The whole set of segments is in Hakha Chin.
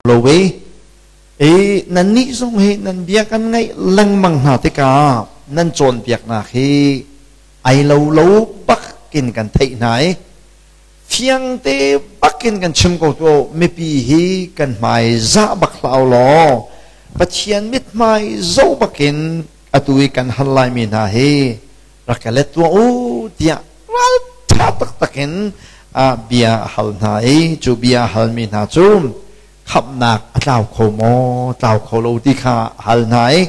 Lo ve. I nannih zong hi nan bia kan ngaih lengmang hna tikah nan cawnpiaknak hi ai lo lo bak in kan theih hna i fiangte bak in kan chim ko tu mipi hi kan hmai zah bak hlah law Pathian mithmai zoh bakin atu i kan hal laimi hna hi rak ka let tuah u tiah ralṭha taktak in bia a hal hna i cu bia a halmi hna cu khamhnak a tlau kho maw tlau kho lo ti kha a hal hna i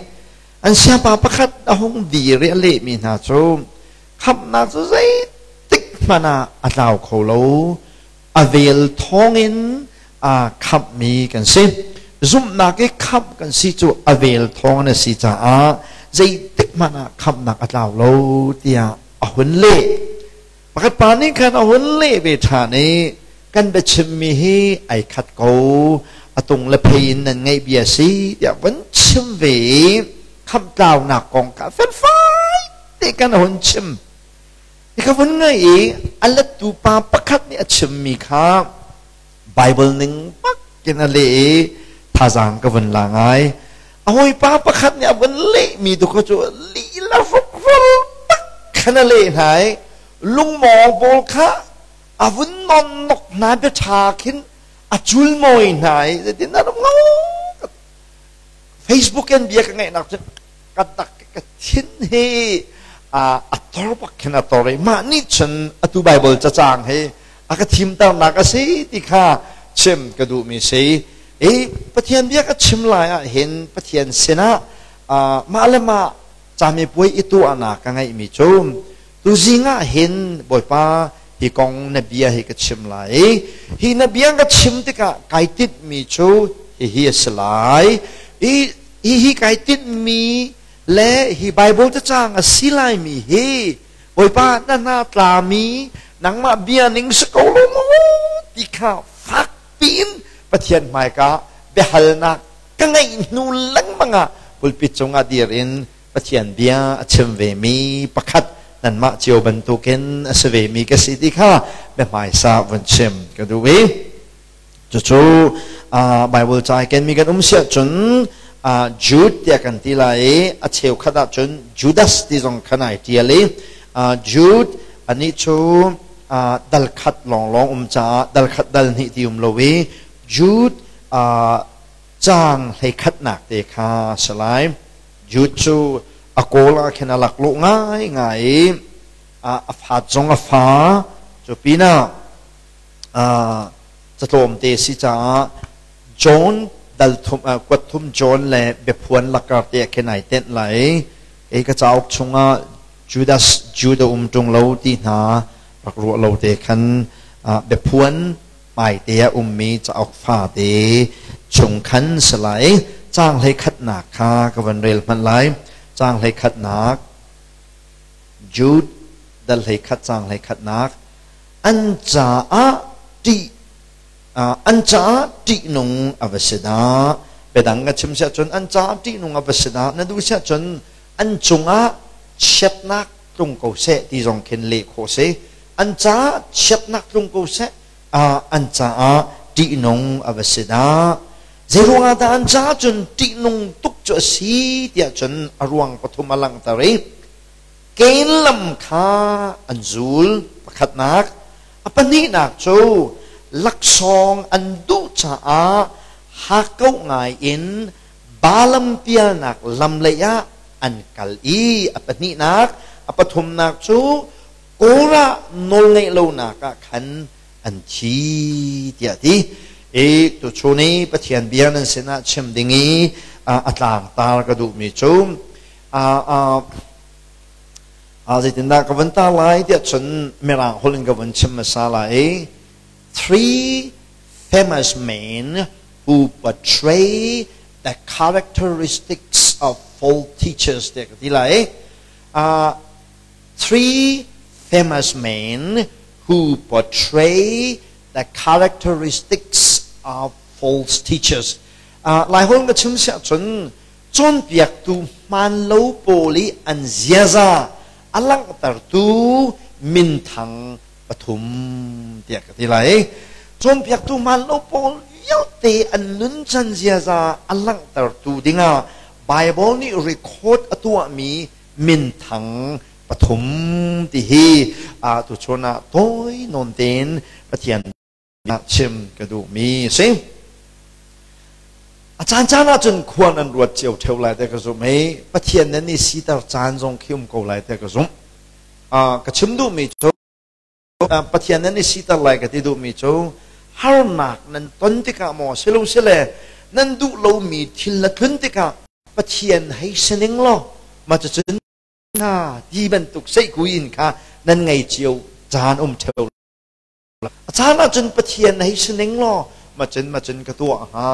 an siapa pakhat a hung dir i a lehmi hna cu khamhnak cu zeitik hmanh ah a tlau kho lo, a vel thawngin a khamhmi kan si. Zumhnak i khamh kan si cu a vel thawng a si caah zeitik hmanh ah khamhnak a tlau lo tiah a hun leh. Pakhat pa nih khan a hun leh ve ṭhan i kan biachimmi hi ai khat ko, a tung le phei in nan ngaih bia si tiah vun chim ve i khamhtlaunak kong kha felfai te kan a hun chim. Hi ka vun ngaih i a lettu pa pakhat nih a chimmi kha Bible ning bak in a leh i thazaang ka vun la ngai. A hawipa pakhat nih a vun lehmi tu kha cu lila hrokhrol bak khan a leh hna i lungmawng pawl kha a vun nonnok hna, bia ṭha khin a culmawi hna i zeitin dah ngo. Facebook in bia ka ngaihnak cu ka dak ka thin hi a tor bak khin a tor i mah nih cun atu Bible cacang hi a ka thimternak a si ti kha chim ka duhmi si. I Pathian bia ka chim lai ah hin Pathian sinah mah le mah camipuai i tuahnak ka ngeihmi cu tuzing ah hin Bawipa, hi kong na bia hi ka chim lai i hi na bia ka chim tikah kai tinhmi cu hihi a si lai i hihi kai tinhmi le hi Bible cacang a si laimi hi Bawipa na hna tlami nangmah bia ning si ko lo maw ti kha fak piin Pathian hmaika biahalnak ka ngeih hnu lengmang ah pulpit cungah dir in Pathian bia a chim vemi pakhat nanmah cio bantukin a si vemi ka si ti kha biahmaisa vun chim ka duh i cucu Bible ca kenmi kan um siah cun Jude tiah kan ti lai i a cheukhat ahcun Judas ti zong khan ai ṭial i Jude anih cu dal khat lawnglawng um caah dal khat dal hnih ti um lo i Jude caang 11nak te kha si lai. Jude cu a kawl ah khin a laklawh ngaingai i a fat zong a fa. Cu pinah catlawmte si caah John dal thum kuat thum John le biaphuan lakar te ah khin ai tenh lai i kei ka cauk chungah Judas Judah um ṭung lo ti hna rak ruah lo te khan biaphuan hmaite ah ummi cauk fate chung khan si lai. Caang 11nak kha ka van rel hmanh lai. Caang 11nak, Jude dal 11 caang 11nak. An caah ṭih an caah ṭihnung a va si dah. Biadang ka chim siah cun an caah ṭihnung a va si dah. Na duh siah cun an cungah chiatnak tlung ko seh ti zong khin leh khawh si. An caah chiatnak tlung ko seh, an caah ṭihnung a va si dah. Zeiruangah dah an caah cun ṭihnung tuk cu a si tiah cun a ruang pathum a langhter i Kain lam kha an zul pakhatnak, a pahnihnak cu laksawng an duh caah hakkauh ngai in Balaam pialnak lam lei ah an kal i a pahnihnak, a pathumnak cu Korah nawlngeih lonak ah khan an thi tiah ti. I tuchun i Pathian bia nan sinah chim ding i a tlangtar ka duhmi cu zeitindah ka vun tar lai tiah cun Mirang holh in ka vun chim hmasa lai. Three famous men who portray the characteristics of false teachers tiah ka ti lai. Three famous men who portray the characteristics of false teachers. Laiholh ka chim siah cun cawnpiaktu hmaan lo pawl i an ziaza a langhtertu minthang pathum tiah ka ti lai. Cawnpiaktu hmaan lo pawl. vialte an nuncan ziaza a langhtertu dingah Bible nih record a tuahmi minthang pathum ti hi tuchun ah tawi nawn tein Pathian chim ka duhmi a si. A caancaan ahcun khua nan ruat cio ṭheo lai te ka zumh i Pathian nan i siter caan zong khi um ko lai te ka zumh. Ka chim duhmi cu Pathian nan i siter lai ka ti duhmi cu harnak nan ton tikah maw silo sile nan duh lomi thil na tlun tikah Pathian hei si ning law mah cucun hna ti bantuk seihkui in kha nan ngei cio caan um ṭheo. A caan ahcun Pathian hei si ning law macun macun ka tuah hnga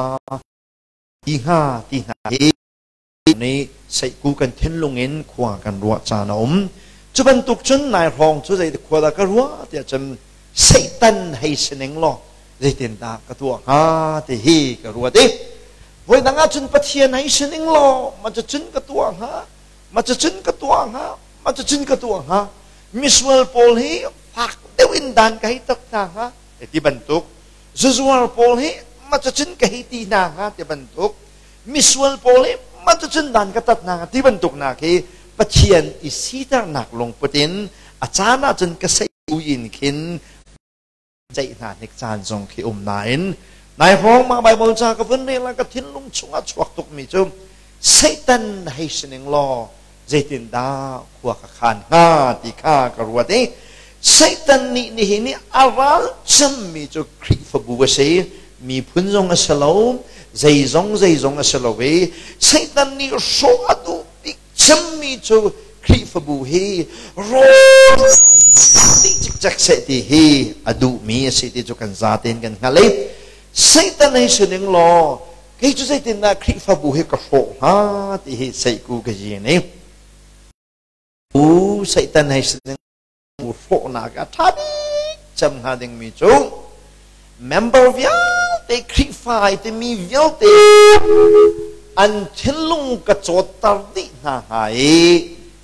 ti hnga ti hna hi nih seihku kan thinlung in khua kan ruah caan a um. Cu bantuk cun nai hrawng cu zei khua dah ka ruah tiah cun Satan hei si ning law zeitindah ka tuah hnga ti hi ka ruat i voi dang ahcun Pathian hei si ning law macucun ka tuah hnga macucun ka tuah hnga macucun ka tuah hnga. Misual pawl hi fak deuh in dan ka hei tat hna hnga ti bantuk, zuzuar pawl hi macucun ka hei ti hna hnga ti bantuk, misual pawl hi macucun dan ka tat hna hnga ti bantuk nak hi Pathian i siternak lungput in a caan ahcun ka sei in khin ceih hna hnik caan zong khi um nain nai hrawng mah Bible ca ka vun rel ah ka thinlung chungah chuak tukmi cu Satan hei si ning law zeitindah khua ka khan hnga ti kha ka ruat i Satan nih nihin i a ral cemmi cu Khrihfabu a si, miphun zong a si lo, zeizong zeizong a si lo i Satan nih hrawh a duh bik cemmi cu Khrihfabu hi rawl dih cikcek seh ti hi a duhmi a si ti cu kan zatein kan hngalh i Satan hei si ning law kei cu zeitindah Khrihfabu hi ka hrawh hnga ti hi seiku ka yin i u Satan hei si ning hrawhnak a ṭha bik cem hnga dingmi cu member vialte Khrihfa ai timi vialte an thinlung ka cawtter dih hna hnga i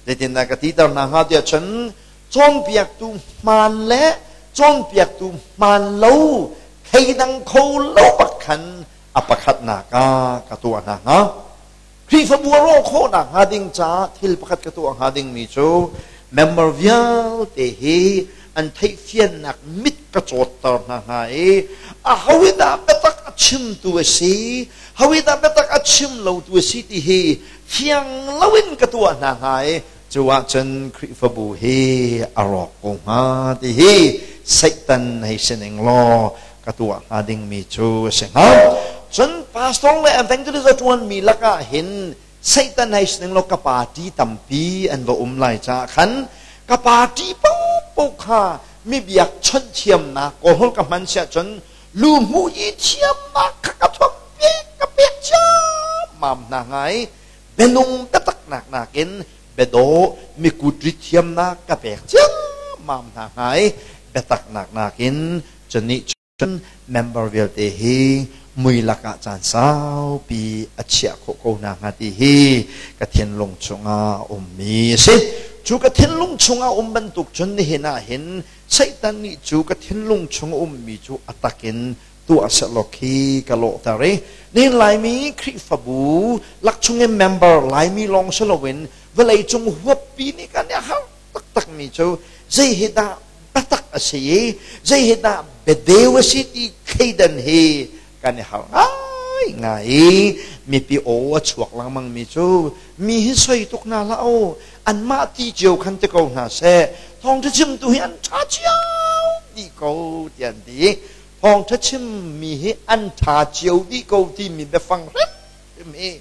zeitindah ka titer hna hnga tiah cun cawnpiaktu hmaan le cawnpiaktu hmaan lo thleidang kho lo bak khan a pakhatnak ah ka tuah hna hnga. Khrihfabu a rawh khawhnak hnga ding caah thil pakhat ka tuah hnga dingmi cu member vialte hi an theihfiannak mit ka cawtter hna hnga i a hoidah biatak a chimtu a si, hoidah biatak a chim lotu a si ti hi fiang loin ka tuah hna hnga i cu ahcun Khrihfabu hi a rawk ko hnga ti hi Satan hei si ning law ka tuah hnga dingmi cu a si hnga. Cun pastor le evangelist a ṭuanmi lakah hin Satan hei si ning law ka party tampi an va um lai caah khan ka party paohpaoh kha mi biak chawnh thiamnak kawlhawl ka hman siah cun lu hmuh i thiamnak kha ka thuam pek ka pek ciammam hna hnga i bianung biataknak nakin biadawh mikut rit thiamnak ka pek ciammam hna hnga i biataknak nakin Cunih cun member vialte hi mui lakah caan saupi a chiah khawh ko hna hnga ti hi ka thinlung chungah a ummi a si. Cu ka thinlung chungah um bantuk cun nihin ah hin Satan nih cu ka thinlung chung a ummi cu a takin tuah sehlaw khi ka lawhter i nihin Laimi Khrihfabu lakchung in member Laimi lawng si loin vawleicung huappi nih kan i har taktakmi cu zei hi dah biatak a si i zei hi dah biadeu a si ti thleidan hi kan i har ngaingai i mipi aw a chuak lengmang mi cu mi hi soi tuk hna hlah u, anmah ti cio khan ti ko hna seh, thawngṭha chimtu hi an ṭha cio dih ko tiah an ti. Thawngṭha chimmi hi an ṭha cio dih ko timi biafang hrimhrim hi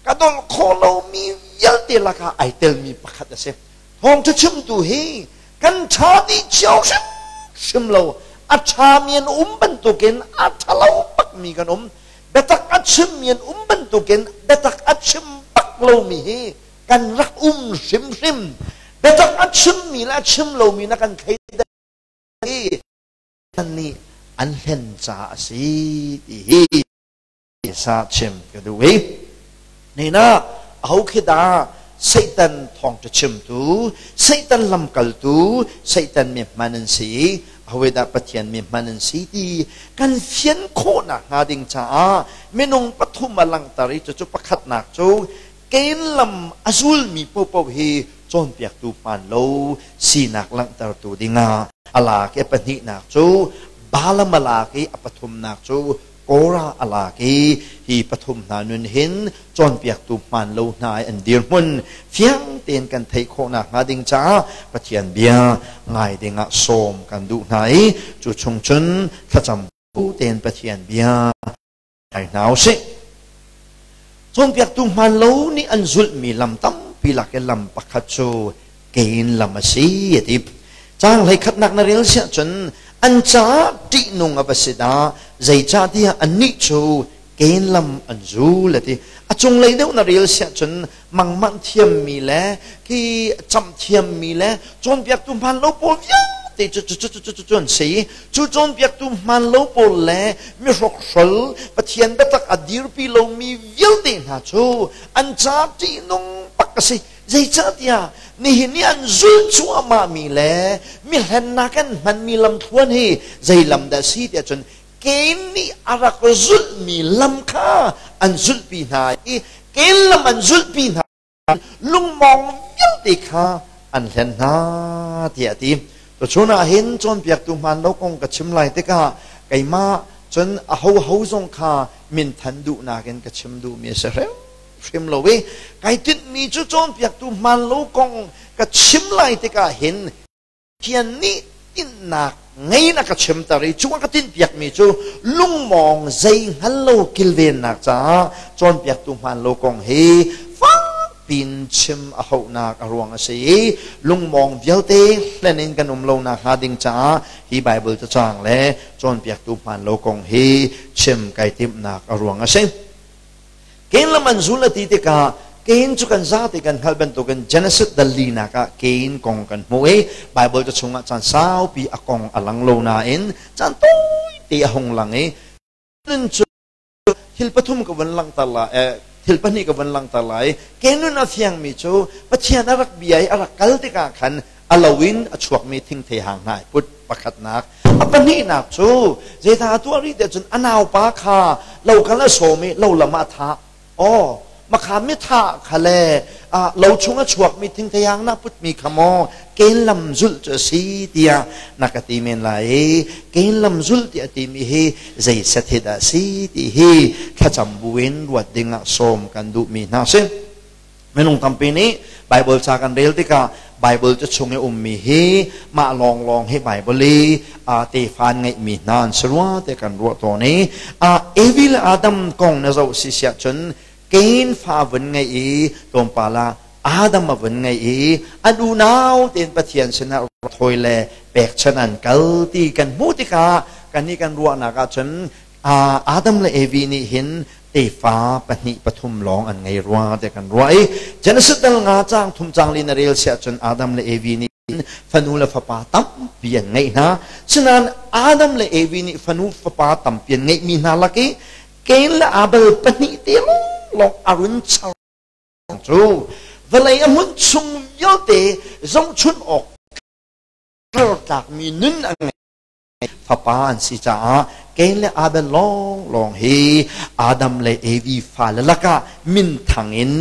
ka dolh khawh lomi vialte lakah ai telmi pakhat a si. Thawngṭha chimtu hi kan ṭha dih cio hrimhrim lo. A ṭhami an um bantukin a ṭhalo bakmi kan um. Biatak a chimmi an um bantukin biatak a chim bak lomi hi kan rak um hrimhrim. Biatak a chimmi le a chim lomi na kan thleidan hi nih an hlen caah a si ti hi sa chim ka duh i nina aho khi dah Satan thawngṭha chimtu, Satan lamkaltu, Satan mi hman an si i. Hawidah Pathian mi hman an si ti kan fian khawhnak hnga ding caah minung pathum a langhter i cucu pakhatnak cu Kain lam a zulmi paohpaoh hi cawnpiaktu hmaan lo sinak langhtertu dingah a lak i a pahnihnak cu Balaam a lak i a pathumnak cu Korah a lak i hi pathum hna nun hin cawnpiaktu hmaan lo hna i an dirhmun fiang tein kan theih khawhnak hnga ding caah Pathian bia ngai dingah sawm kan duh hna i cu chung cun thlacam bu tein Pathian bia ngai hna usih. Cawnpiaktu hmaan lo nih an zulhmi lam tampi lak i lam pakhat cu Kain lam a si a ti. Caang hleikhatnak na rel siah cun an caah ṭihnung a va si dah, zeicahtiah annih cu Kain lam an zul a ti. A cunglei deuh na rel siah cun mangmanh thiammi le khi camh thiammi le cawnpiaktu hmaan lo pawl vialte cu cu cu cu cu an si. Cu cawnpiaktu hmaan lo pawl le mihrokhrol Pathian biatak a dirpi lomi vialte hna cu an ca ṭihnung bak a si. Zeicahtiah nihin i an zulh cuahmahmi le mihlennak an hmanmi lamthluan hi zei lam dah a si tiah cun Kain nih a rak zulhmi lam kha an zulhpi hna i Kain lam an zulhpi hna lungmawng vialte kha an hlen hna tiah a ti. Tuchun ah hin cawnpiaktu hmaan lo kong ka chim lai tikah keimah cun ahoho zong kha minthan duhnak in ka chim duhmi a si hrimhrim lo i kai tinhmi cu cawnpiaktu hmaan lo kong ka chim lai tikah hin Pathian nih tinhnak ngei in a ka chimter i cu a ka tinhpiakmi cu lungmawng zei hngal lo kilvennak caah cawnpiaktu hmaan lo kong hi fakpiin chim a hauhnak a ruang a si i lungmawng vialte hlen in kan um lo nakhnga ding caah hi Baibal cacang le cawnpiaktu hmaan lo kong hi chim kai timhnak a ruang a si. Kain lam an zul a ti tikah Kain cu kan zate kan hngalh bantukin Genesis dal linak ah Kain kong kan hmuh i Baibal ca chungah caan saupi a kong a lang lo nain caan tawite a hung lang i nun cu thil pathum ka vun langhter lai thil pahnih ka vun langhter lai. Kain nun a fiangmi cu Pathian a rak bia i a rak kal tikah khan a lo in a chuakmi thingthei hang hna i put pakhatnak. A pahnihnak cu zeidah a tuah rih tiah cun a naupa kha lo kal a sawm i lo lam ah a thah. Aw, makha mithah kha le lo chung a chuakmi thingthei hang na putmi kha maw Kain lam zulh cu a si tiah na ka ti men lai i Kain lam zulh tiah a timi hi zei set hi dah a si ti hi thlacam buin ruat ding ah sawm kan duhmi hna a si. Minung tampi nih Bible ca kan rel tikah Bible ca chung i ummi hi mah lawnglawng hi Bible i tefa an ngeihmi hna an si rua te kan ruah tawn i Evi le Adam kong na zoh si siah cun Cain fa vun ngeih i tlawmpal ah Adam a vun ngeih i an unau tein Pathian sinah thawi le pekchanh an kal ti kan hmuh tikah kannih kan ruahnak ahcun Adam le Evi nih hin tefa pahnih pathum lawng an ngei rua te kan ruah i Genesis dal nga caang thum caang li na rel siah cun Adam le Evi nih fanu le fapa tampi an ngeih hna. Sinain Adam le Evi nih fanu fapa tampi an ngeihmi hna lak i Cain le Abel pahnih te lawng a run char cu vawlei a hmun chung vialte zohchunh awk tlakmi nun a ngei. Fapa an si caah Cain le Abel lawnglawng hi Adam le Evi fale lakah minthang in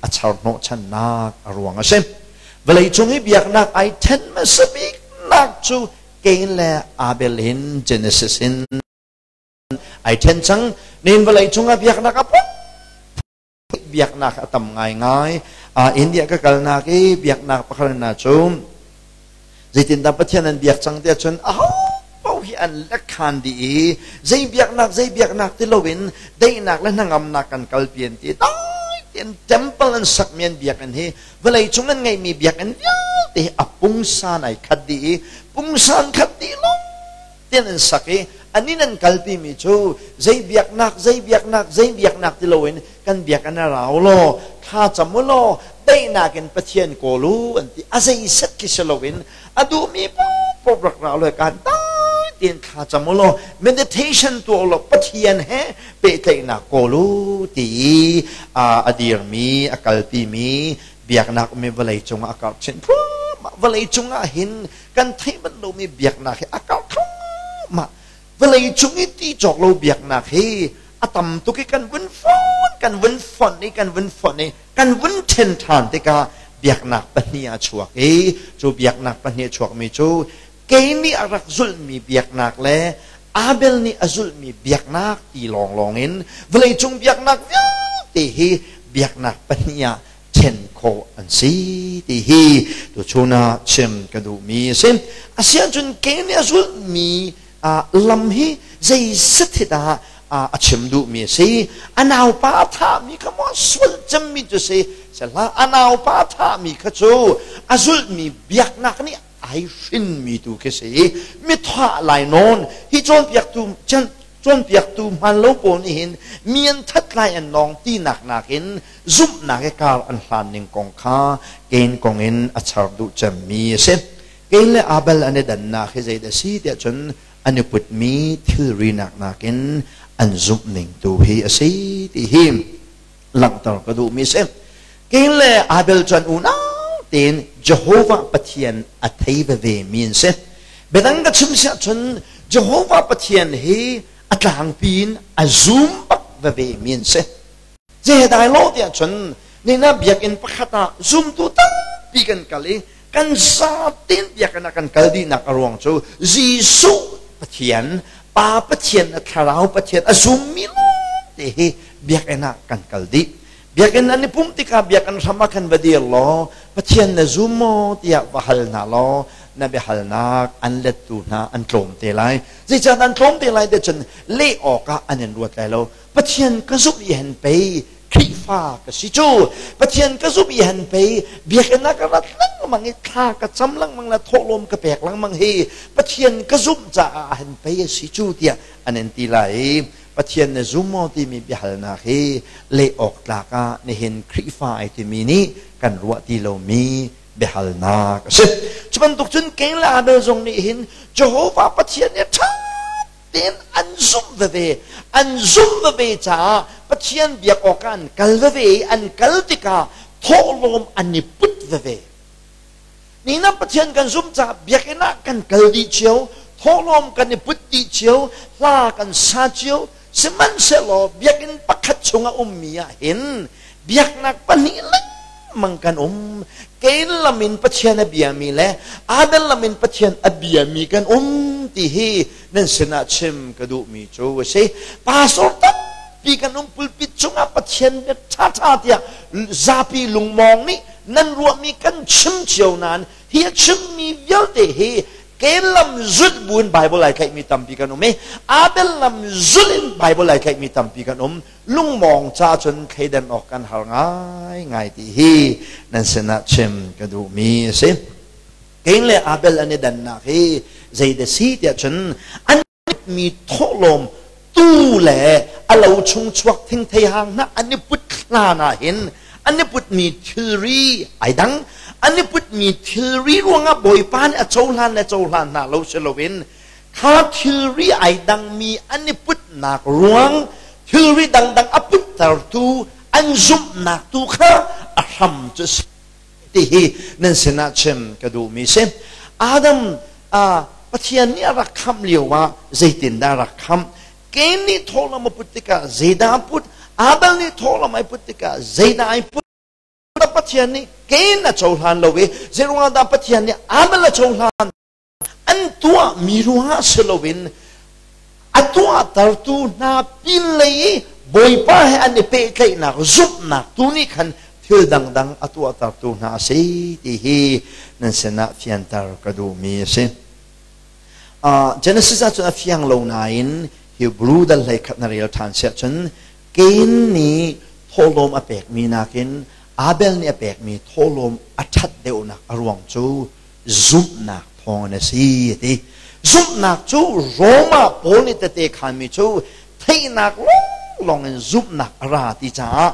a char hnawhchannak a ruang a si. Vawleicung i biaknak ai ṭhen hmasa biknak cu Cain le Abel in Genesis in ai ṭhen cang. Nihin vawleicung ah biaknak a biaknak a tam ngaingai. India ka kalnak i biaknak pakhat na cu zeitindah Pathian an biak cang tiah cun aho paoh hi an lekhan dih i zei biaknak zei biaknak ti loin daihnak le hnangamnak kan kalpi an ti. Dai tein temple an sakmi an biakinn hi vawlei cung an ngeihmi biakinn vialte hi a pungsan ai khat dih i pungsan khat dih lawng tian an sak i anin an kalpimi cu zei biaknak zei biaknak zei biaknak ti loin kan biak an rau law thla cam u law daihnak in Pathian kawl u an ti. A zei set khi si loin a duhmi paohpaoh rak ra law kan dai tein thla cam u law meditation tuah u law Pathian he pehtlaihnak kawl u ti i a dirmi a kalpimi biaknak mi vawlei cungah a karh chin. Vawlei cungah hin kan theih bal lomi biaknak hi a karh. thluahmah. Vawlei cung i ti cawk lo biaknak hi a tam tuk i kan vun fon, kan vun fonh i kan vun fonh i kan vun ṭhen ṭhan tikah biaknak pahnih a chuak i cu biaknak pahnih a chuakmi cu Cain nih a rak zulhmi biaknak le Abel nih a zulhmi biaknak ti lawnglawng in vawleicung biaknak vialte hi biaknak pahnih ah ṭhen khawh an si ti hi tuchun ah chim ka duhmi a si. Asiahcun Cain nih a zulhmi lam hi zei set hi dah a chim duhmi a si? A naupa a thahmi kha maw sual cemmi cu si? Sehlah, a naupa a thahmi kha cu a zulhmi biaknak nih ai hrinmi tu khi si. Mithah lai nawn hi cawnpiaktu cawnpiaktu hmaan lo pawl nih hin mi an that lai an nawng tinak nakin zumhnak i kar an hlan ning kong kha Cain kong in a char duh cemmi a si. Cain le Abel an i dannak hi zeidah a si tiah cun an i putmi thilri nak nakin an zumh ning tu hi a si ti hi langhter ka duhmi a si. Cain le Abel cu an unau tein Jehovah Pathian a thei veve mi an si. Biadang ka chim si ahcun Jehovah Pathian hi a tlangpi in a zum bak veve mi an si. Zei dai lo tiah cun nina biakinn pakhat ah zumtu tampi kan kal i kan zatin biakinn ah kan kal dihnak a ruang cu Jesuh Pathian, Pa Pathian, a Thlarau Pathian a zummi lawngte hi biakinn ah kan kal dih. Biakinn an i pumh tikah biakinn hram ah khan va dir law Pathian na zum maw tiah va hal hna law na biahalnak an lettu hna an tlawm te lai. Zeicahtiah an tlawm te lai ti cun leh awkah an in ruat lai lo. Pathian ka zumh i han pei Khrihfa ka si cu. Pathian ka zumh i han pei biakinn ah ka rat lengmang i thla ka cam lengmang le thawhlawm ka pek lengmang hi Pathian ka zumh caah han pei a si cu tiah an in ti lai i Pathian na zum maw timi biahalnak hi leh awk tlak ah nihin Khrihfa ai timi nih kan ruah ti lomi biahalnak a si. Cu bantuk cun Cain le Abel zong nih hin Jehovah Pathian nih ṭha tein an zumh veve. An zumh veve caah Pathian biak awkah an kal veve i an kal tikah thawhlawm an i put veve. Nihin ah Pathian kan zumh caah biakinn ah kan kal dih cio, thawhlawm kan i put dih cio, hla kan sa cio. Sihmanhsehlaw biakinn pakhat chungah ummi ah hin biaknak pahnih lengmang kan um. Kain lam in Pathian a biami le Abel lam in Pathian a biami kan um ti hi nan sinah chim ka duhmi cu a si. Pastor tampi kan um pulpit cungah Pathian bia ṭhaṭha tiah zapi lungmawng nih nan ruahmi kan chim cio nain hi a chimmi vialte hi Kain lam zulh buin Bible ai tlaihmi tampi kan um i Abel lam zulh in Bible ai tlaihmi tampi kan um. Lungmawng ca cun thleidan awk kan har ngaingai ti hi nan sinah chim ka duhmi a si. Kain le Abel an i dannak hi zeidah si tiah cun an mi thawhlawm tu le a lo chung chuak thingthei hang hna an i put hlan ah hin an i putmi thilri ai dang. An i putmi thilri ruangah Bawipa nih a cohlan le cohlan hna lo si loin kha thilri ai dangmi an i putnak ruang thilri dangdang a puttertu an zumhnak tu kha a hram cu si ti hi nan sinah chim ka duhmi si. Adam Pathian nih a rak khamh lio ah zeitindah a rak khamh? Cain nih thawhlawm a put tikah zeidah a put? Abel nih thawhlawm ai put tikah zeidah ai put? Pathian nih Cain a cohlan lo i zeiruangah dah Pathian nih Abel a cohlan? An tuahmi ruangah si loin a tuahtertu hna pinlei i Bawipa he an i pehtlaihnak zumhnak tu nih khan thil dangdang a tuahtertu hna a si ti hi nan sinah fianter ka duhmi a si. Genesis ah cun a fiang lo nain Hebrew dal hlei khat na rel ṭhan siah cun Cain nih thawhlawm a pekmi nakin Abel nih a pekmi thawhlawm a ṭhat deuhnak a ruang cu zumhnak thawngin a si a ti. Zumhnak cu Rome ah Paul nih tete khanmi cu theihnak lawnglawng in zumhnak a ra ti caah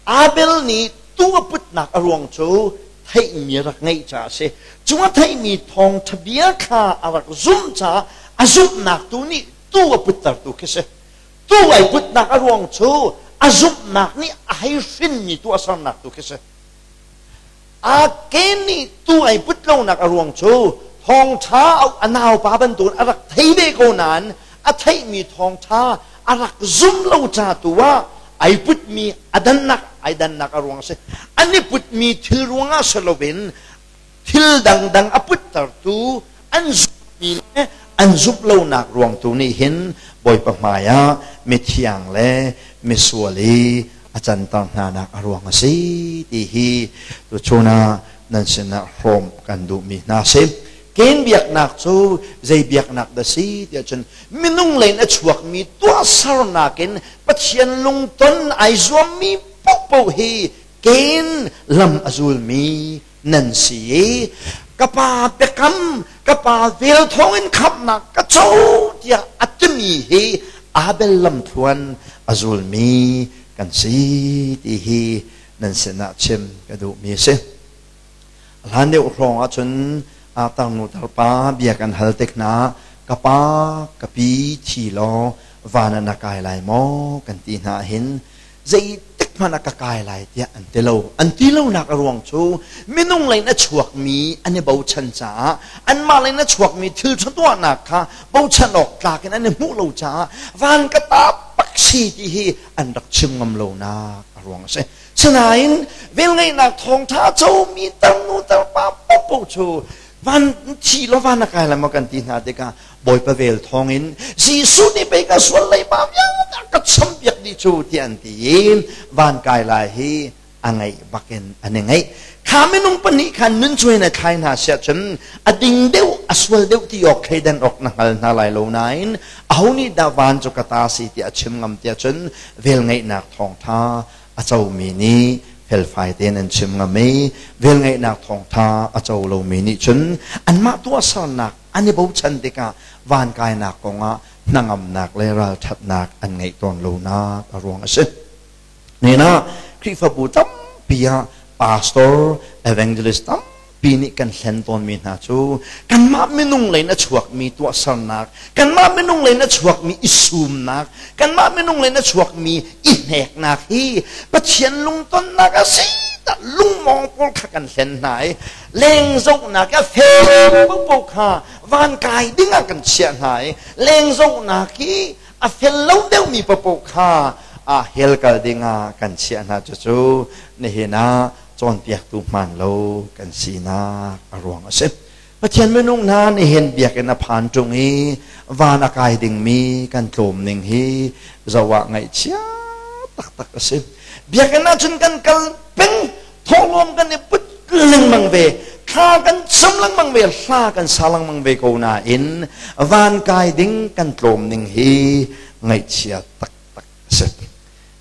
Abel nih tu a putnak a ruang cu theihmi a rak ngeih caah a si. Cu a theihmi thawngṭha bia kha a rak zumh caah a zumhnak tu nih tu a puttertu khi si. Tu ai putnak a ruang cu a zumhnak nih a hei hrinmi tu a sernak tu khi si. A ke nih tu ai put lonak a ruang cu Thawngṭha a naupa bantukin a rak thei ve ko nain a theihmi thawngṭha a rak zum lo ca tu ah ai putmi a dannak ai dannak a ruang a si. An i putmi thil ruangah si loin thil dangdang a puttertu an zumhmi le an zumh lonak ruang tu nih hin Bawipa hmaiah mithiang le misual i a canter hnanak a ruang a si ti hi tuchun ah nan sinah hrawm kan duhmi hna si. Ken biaknak cu zei biaknak dah si tiah cun minung lei in a chuakmi tuahsernak in Pathian lungton ai zuammi paohpaoh hi ken lam a zulmi nan si i ka pa biakam ka pa vel thawngin khamhnak ka co tiah a timi hi Abel lamthluan a zulmi kan si ti hi nan sinah chim ka duhmi a si. Hlan deuh hrawng ahcun tarnu tarpa bia kan hal tik hna ka pa ka pi thi law van ah na kai lai maw kan ti hna hin zeitik hmanh ah ka kai lai tiah an ti lo. An ti lonak a ruang cu minung lei in a chuakmi an i bochan caah anmah lei in a chuakmi thil ṭha tuahnak kha bochan awk tlak in an i hmuh lo caah van ka ta bak si ti hi an rak chim ngam lonak a ruang a si. Sinain velngeihnak thawngṭha a comi tarnu tarpa paohpaoh cu van thi law van a kai lai maw kan ti hna tikah Bawipa vel thawngin Jesuh nih pei ka sual leiba vialte a ka champiak dih cu tiah an ti i van kai lai hi a ngaih bakin an i ngaih. Kha minung pahnih khan nun cuai na thlai hna siah cun a ding deuh a sual deuh ti awk thleidan awk na hngal hna lai lo nain aho nih dah van cu ka ta si tiah a chim ngam tiah cun velngeihnak thawngtha a comi nih felfai tein an chim ngam i velngeihnak thawngtha a co lomi nih cun anmah tuahsernak an i bochan tikah van kainak kongah hnangamnak le ralṭhatnak an ngeih tawn lonak a ruang a si. Nena Khrihfabu tampi ah pastor, evangelist tampi nih kan hlen tawnmi hna cu kanmah minung lei in a chuakmi tuahsernak, kanmah minung lei in a chuakmi i sumnak, kanmah minung lei in a chuakmi i hneknak hi Pathian lungtonnak a si dah lungmawng pawl kha kan hlen hna i leng zohnak a fel popo kha van kai ding ah kan chiah hna i leng zohnak hi a fel lo deuhmi popo kha a hell kal ding ah kan chiah hna cucu nihin ah cawnpiaktu hmaan lo kan sinak a ruang a si. Pathian minung hna nihin biakinn a phan ṭung i van a kai dingmi kan tlawm ning hi zoh ah ngaihchia taktak a si. Biakinn ah cun kan kal peng, thawhlawm kan i put lengmang ve, thla kan cam lengmang ve, hla kan sa lengmang ve ko nain van kai ding kan tlawm ning hi ngaihchia taktak a si.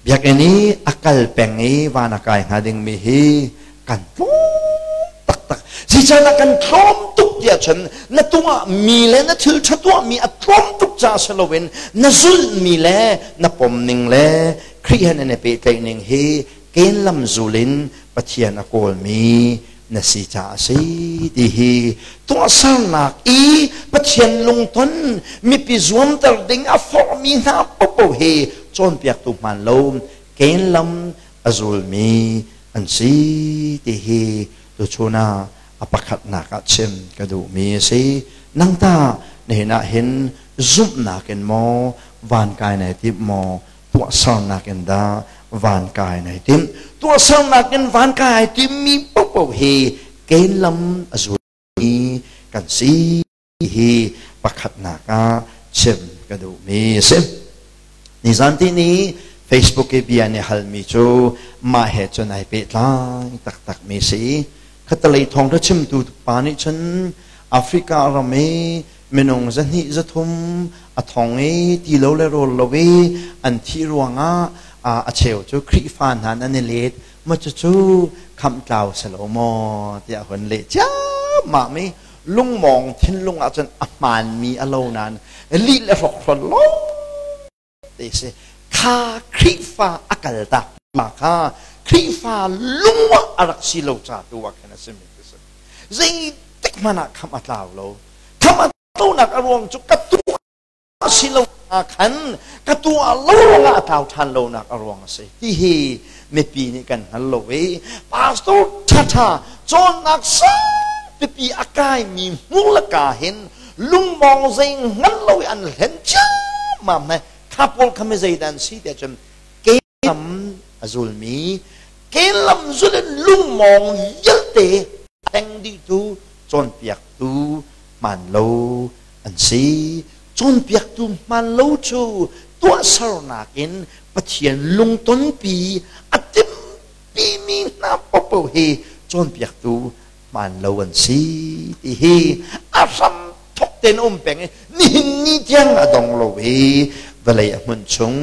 Biakinn i a kal peng i van a kai hnga dingmi hi kan tlawm taktak. Zeicahtiah kan tlawm tuk tiah cun na tuahmi le na thil ṭha tuahmi a tlawm tuk caah si loin na zulhmi le na pomning le Khrih he nan i pehtlaih ning hi ken lam zul in Pathian a kawlmi na si caah a si ti hi tuahsernak i Pathian lungton mipi zuamter ding a forhmi hna paohpaoh hi cawnpiaktu hmaan lo ken lam a zulmi an si ti hi tuchun ah a pakhatnak ah chim ka duhmi a si. Nang tah nihin ah hin zumhnak in maw van kai nai timh maw tuahsernak in dah van kai nai timh? Tuahsernak in van kai ai timmi paohpaoh hi ken lam a zulmi kan si hi pakhatnak ah chim ka duhmi a si. Nizan ti ni Facebook i bia nih halmi cu mah he cun ai pehtlai taktakmi si. Khatalei thawngṭha chimtu pa nih cun Africa ram i minung zahnih zathum a thong i ti lo le rawl lo i an thih ruangah a cheu cu Khrihfa hna an i let ma cucu khamhtlau si lo maw tiah hun leh ciammam i lungmawng thinlung ah cun a hmaanmi a lo nain lih le hrokhrol lo te si kha Khrihfa a kal tak ma kha Khrihfa lungah a rak si lo ca tu ah khan a simi khi si zeitik hmanh ah khamh a tlau lo khamh a tlonak a ruang cu ka tuah si lo khan ka tuah lo ruangah a tlau ṭhan lonak a ruang a si ti hi mipi nih kan hngal lo i pastor ṭhaṭha cawnnak sang. pipi a kaimi hmur le ka hin lungmawng zei hngal lo i an hlen ciammam hna. Kha pawl kha mi zeidah an si tiah cun ke lam a zulmi, ke lam zul in lungmawng vialte a hleng dihtu cawnpiaktu hmaan lo an si. Cawnpiaktu hmaan lo cu tuahsernak in Pathian lungtonpi a timhpimi hna paohpaoh hi cawnpiaktu hmaan lo an si ti hi a hram thok tein a um peng i nihin ni tiang a dong lo i vawlei a hmunh chung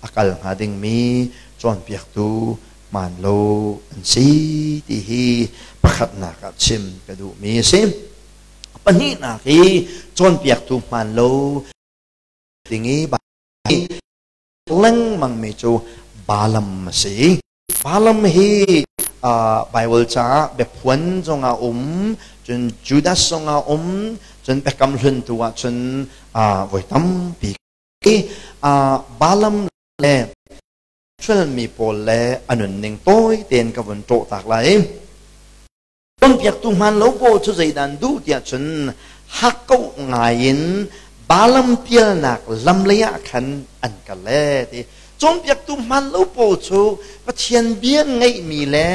a kal hnga dingmi cawnpiaktu hmaan lo an si ti hi pakhatnak ah chim ka duhmi a si. Pahnihnak hi cawnpiaktu hmaan lo ding i lengmangmi cu Balaam a si. Balaam hi Bible caah biaphuan zongah um, cun Judas zongah um, cun Biakam Hlun tu ah cun voi tampi. Balaam le Israel mi pawl le a nunning tawi tein ka vun ṭawh tak lai. Cawnpiaktu hmaan lo pawl cu zeidah an duh tiah cun hakkauh ngai in Balaam pialnak lam lei ah khan an kal ee ti. Cawnpiaktu hmaan lo pawl cu Pathian bia ngeihmi le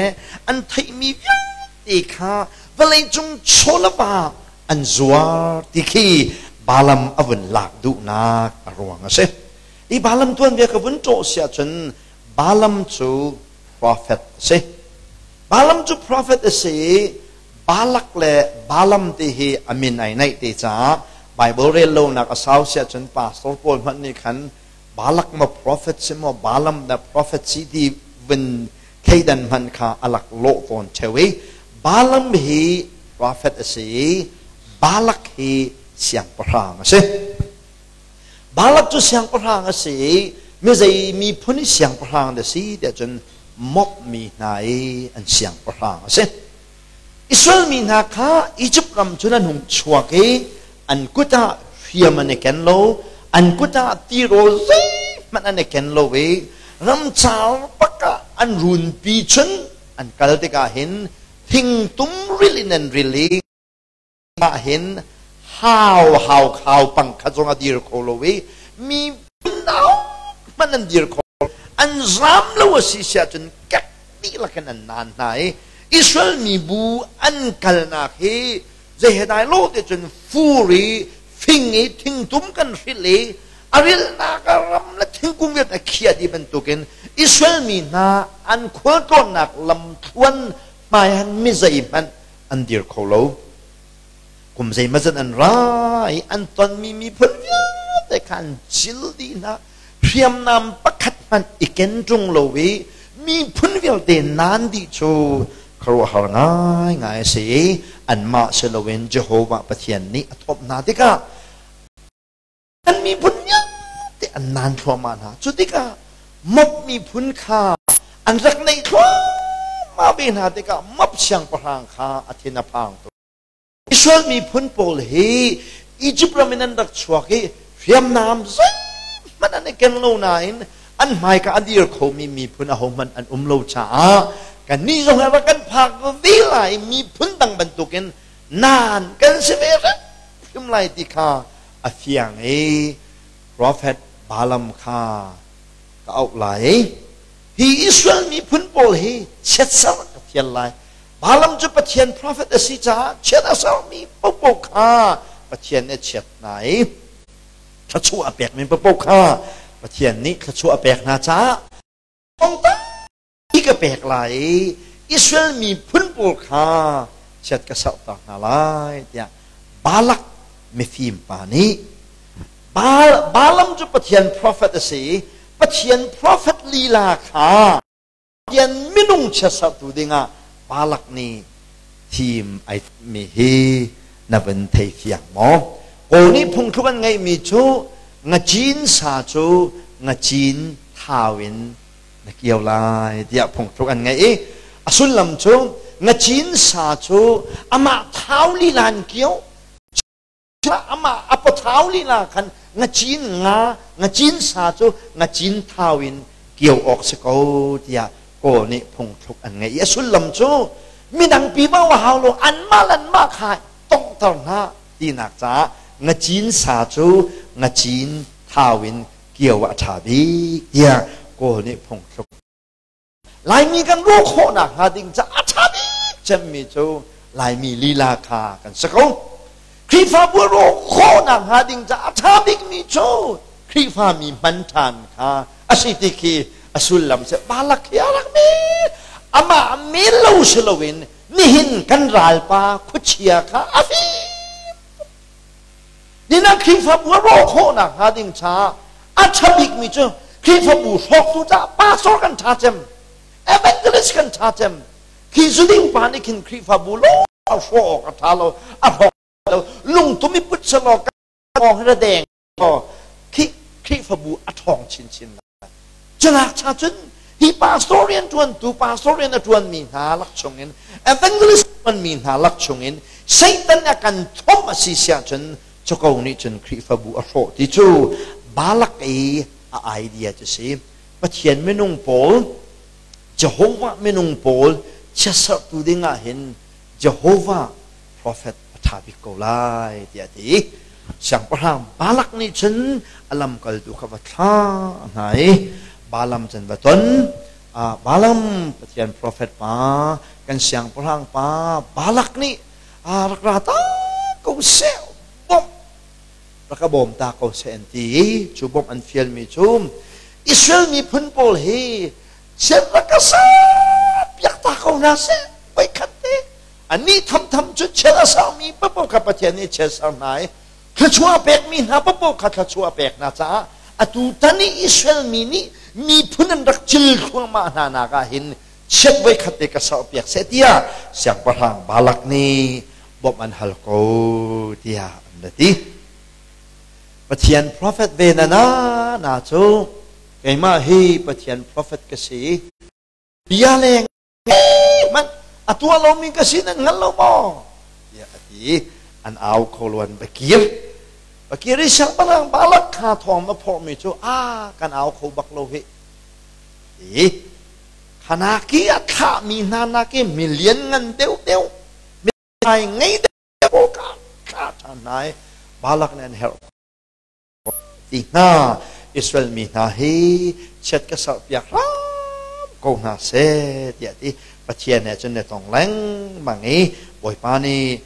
an theihmi vialte kha vawleicung chaw le va an zuar ti khi Balaam a vun lak duhnak a ruang a si. Hi Balaam tuanbia ka vun ṭawh si ahcun Balaam cu prophet a si. Balaam cu prophet a si i Balak le Balaam ti hi a min ai naih te caah Bible rel lonak a sau si ahcun pastor pawl hmanh nih khan Balak maw prophet si maw Balaam dah prophet si ti vun thleidan hmanh kha a lak lawh tawn ṭheo i Balaam hi prophet a si i Balak hi siangpahrang a si. Balak cu siangpahrang a si i mizei miphun i siangpahrang dah si tiah cun Moab mi hna i an siangpahrang a si. Israel mi hna kha Izipt ram cun an hung chuak i an kut ah hriam an i ken lo, an kut ah tirawl zeihmanh an i ken lo i ramcar bak ah an runpi cun an kal tikah hin thingtum ril in an ril i ah hin hau hau khau pang kha zong a dir kho lo i mi nau hmanh an dir kho an zam lo a si siah cun kek dihlak in an naan hna i Israel mibu an kalnak hi zei he dai lo te cun fur i fing i thingtum kan hrilh i a rilhnak a ram le thingkung vialte a khiah dih bantukin Israel mi hna an khualtlawnnak lamthluan hmai han mi zeihmanh an dir kho lo. Kum zeimawzat an ra i an tonmi miphun vialte kha an cil dih hna. Hriamnam pakhat hmanh i ken ṭung lo i miphun vialte naan dih cu khuaruahhar ngaingai a si i anmah si loin Jehovah Pathian nih a thawmh hna tikah an miphun vialte an naan thluahmah hna. Cu tikah Moab miphun kha an rak neih thluahmah ve hna tikah Moab siangpahrang kha a thin a phang tuk. Israel miphun pawl hi Egypt ram in an rak chuak i hriamnam zeihmanh an i ken lo nain an hmaika a dir khomi miphun ahohmanh an um lo caah kannih zong hi rak kan phak ve lai miphun dang bantukin naan kan si ve hrim lai ti kha a fiang i profet Balaam kha ka auh lai i hi Israel miphun pawl hi chiatser ka fial lai. Balaam cu Pathian profet a si caah chiat a sermi paohpaoh kha Pathian nih a chiat hna i thluachuah a pekmi paohpaoh kha Pathian nih thluachuah a pek hna caah ka pek lai i Israel miphun pawl kha chiat ka serter hna lai tiah Balak mifim pa nih Balaam cu Pathian profet a si i Pathian profet lila kha Pathian minung chiatsertu dingah Balak nih thim ai mi hi na van thei fiang maw? Kawl nih phungthluk an ngeihmi cu ngacin sa cu ngacin thau in na kio lai tiah phungthluk an ngeih i a sullam cu ngacin sa cu amah thau lila in kio amah a pathau lila khan ngacin nga ngacin sa cu ngacin thau in kio awk si ko tiah Kawl nih phungthluk an ngeih i a sullam cu Midang pi ma wa hau lo anmah le anmah kha tonghter hna tinak caah ngacin sa cu ngacin thau in kio ah a ṭha bik tiah Kawl nih phungthluk. Laimi kan rawh khawhnak hnga ding caah a ṭha bik cemmi cu Laimi lila kha kan si ko. Khrihfabu a rawh khawhnak hnga ding caah a ṭha bikmi cu Khrihfami hman ṭhan kha a si ti khi a sullam si. Balak hi a rak mi amah men lo si loin nihin kan ralpa khuachia kha a fim. Nihin Khrihfabu a rawh khawhnak hnga ding caah a ṭha bikmi cu Khrihfabu hrawktu caah pastor kan ṭha cem, evangelist kan ṭha cem. Khi zuding pa nih khin Khrihfabu lo a hrawh awk a ṭha lo, a hrawk lo, lungtum i put selaw kan hrawng hi ra deng khi Khrihfabu a ṭhawng chinchin lai. Cunak cha cun hi pastor rian ṭuantu pastor rian a ṭuanmi hna lak chungin evangelist ṭuanmi hna lak chungin Satan a kan thomh a si siah cun cuko nih cun Khrihfabu a hrawh ti cu Balak i a idea cu si. Pathian minung pawl Jehovah minung pawl chiatserhtu ding ah hin Jehovah prophet a ṭha bik ko lai tiah a ti. Siangpahrang Balak nih cun a lamkaltu kha va thlah hna i Balaam cun va ton. Balaam Pathian prophet pa kan siangpahrang pa Balak nih rak ra ta ko seh bawmh rak ka bawm ta ko seh an ti i cu bawmh an fialmi cu Israel miphun pawl hi chiat rak ka ser piak ta ko hna seh voikhat te Anih thamtham cu chiat a sermi paohpaoh kha Pathian nih chiat ser hna i thluachuah a pekmi hna paohpaoh kha thluachuah a pek hna caah atu tan i Israel mi nih miphun an rak cil thluahmah hna nak ah hin chiat voikhat te ka serpiak seh tiah siangpahrang Balak nih bawmh an hal ko tiah an ra ti. Pathian profet ve na na cu keimah hi Pathian profet ka si. Bia leng hmanh a tuah lomi ka si nan hngal lo maw tiah a ti an au kho lo an va kir va kir i siangpahrang Balak kha thawng na phorhmi cu a kan au kho bak lo hi ti khanaki a thlahmi hna nakin mi lianngan deuh deuh mi ngei deuh ka thlah ṭhan hna i Balak nih an herh ti hna Israel mi hna hi chiat ka serpiak hram ko hna seh tiah ti Pathian he cun na tong lengmang i Bawipa nih